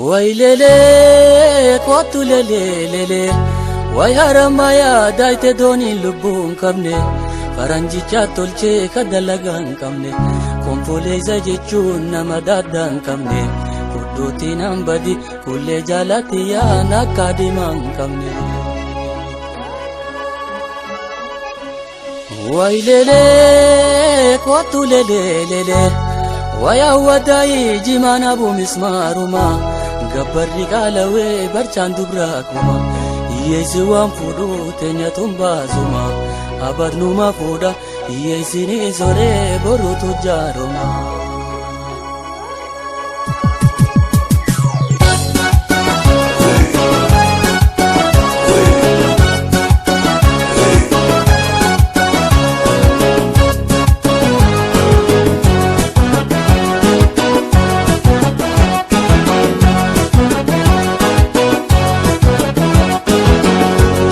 Waylelee kootu leleelelee way haramayaa daayite dooniin lubbuu hin qabne faranjichaa tolchee ka dalagaa hin qabne konfoleessa jechuun nama daaddaa hin qabne fudduutiin hambadi kullee jaalatti yaan akka diimaa hin qabne. Waylelee kootu leleelelee way hawwataayii jimaan abu mismaaruma gabbarri qaalawee barchaan dubraa kuma hiyyeessi waan fuudhuu teenya tumbaasuma abadnuma fuudha hiyyeessini soree boruutu jaaroma.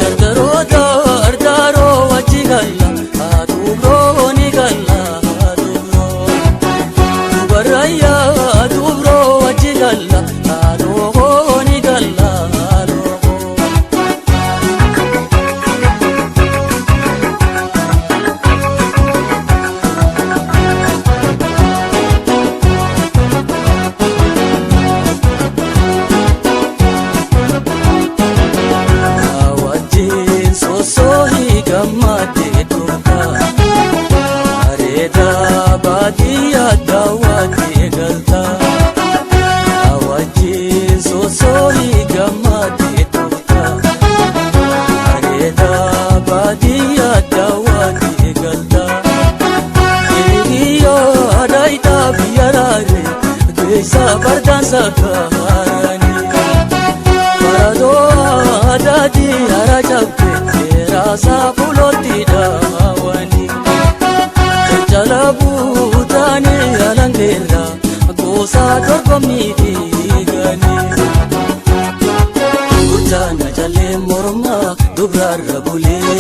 Dardaroo dardaroo achi galla dubroo ni galla dubroo dubarayyaa dubroo achi galla loogoo ni galla loogoo. Wajjin sossohii gammadee dhufta bareedaa baadiyyaa daawwattee galta. Wajjin sossohii gammadee dhufta bareedaa baadiyyaa daawwattee galta. Hiriyyoo daayitaa biyya raaree keessa bardaan sakkaaranii. Faradoo adaatii hara cabde raasaa fuulootti dhaawanii. Caccala buutaanii alangeerra gosa dorgommii fiiganii. Gurjaana jallee mormaa dubraarra bulee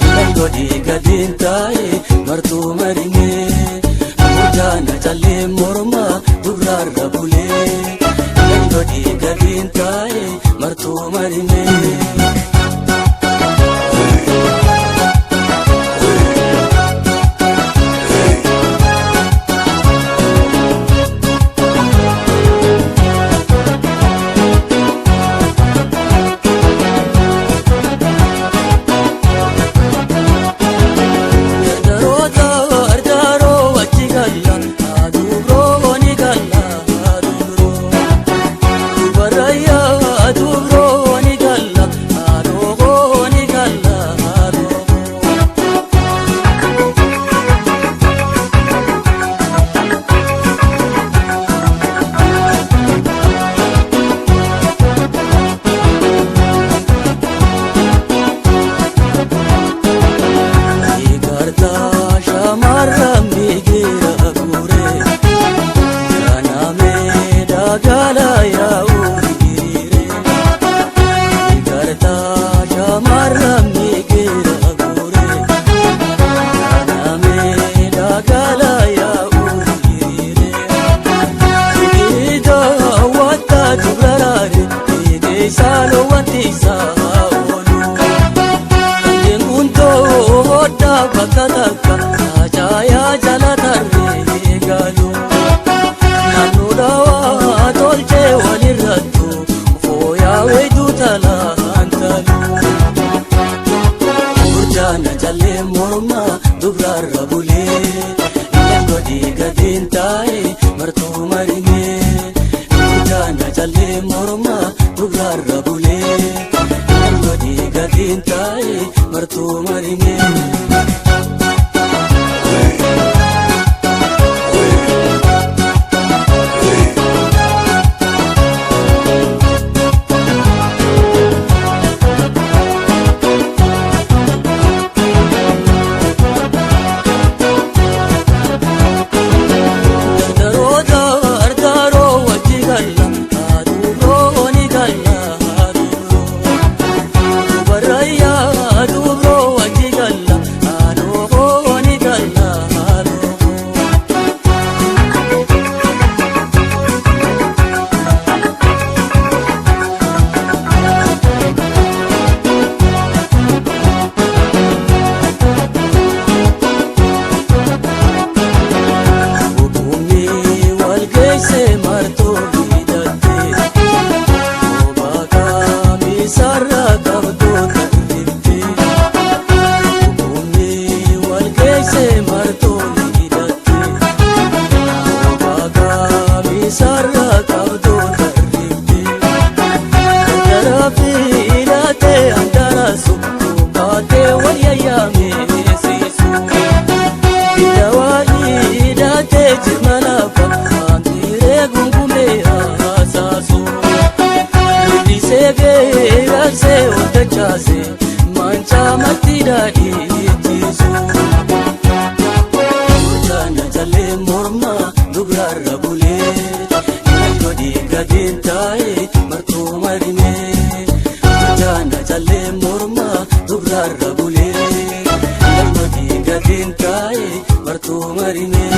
ilal godhii gadiin taa'e martuu marinee. Gurjaana jallee mormaa dubraarra bulee ilal godhii gadiin taa'e martuu marinee. Dardaroo dardaroo achi galla dubroo ni galla dubroo dubarayyaa dubroo ni galla loogoo ni galla loogoo. Igartaa shamarran migira guure kanamee dagala yaa'u hiriire. Igartaa shamarran migira guure kanamee dagala yaa'u hiriire. Iddoo wanta dubraraare keessaa wanti isaa oolu. Kanneen guuntoo hodhaa bakka takka caayaa jala tarree galu. Naannoo dhawaa tolchee walirrattu fooyaa weedduu talaan talu. Gurjaana jallee mormaa dubraarra bulee ilal godhii gadiin taa'e martuu marinee. Gurjaana jallee mormaa dubraarra bulee ilal godhii gadiin taa'e martuu marinee. martoo hidhattee Obaa kaamisarra qabdoota dhiftee Humni wal keesse martoo hidhattee Obaa kaamisarra qabdoota dhiftee Antara filatee antara sukkuu baatee wal yaayyaamesiisu. Hidhaatee jirma lafa haamiiree gungumee haasaasu. Guddisee beeksee hojjechaase mancaa marti daadhiichisu. Gurjaana jallee morma dubrarra bulee ilaalcha dhiigatiin taa'ee martuu marimee. Gurjaana jallee morma dubrarra bulee ilaalcha dhiigatiin taa'ee martuu marimee.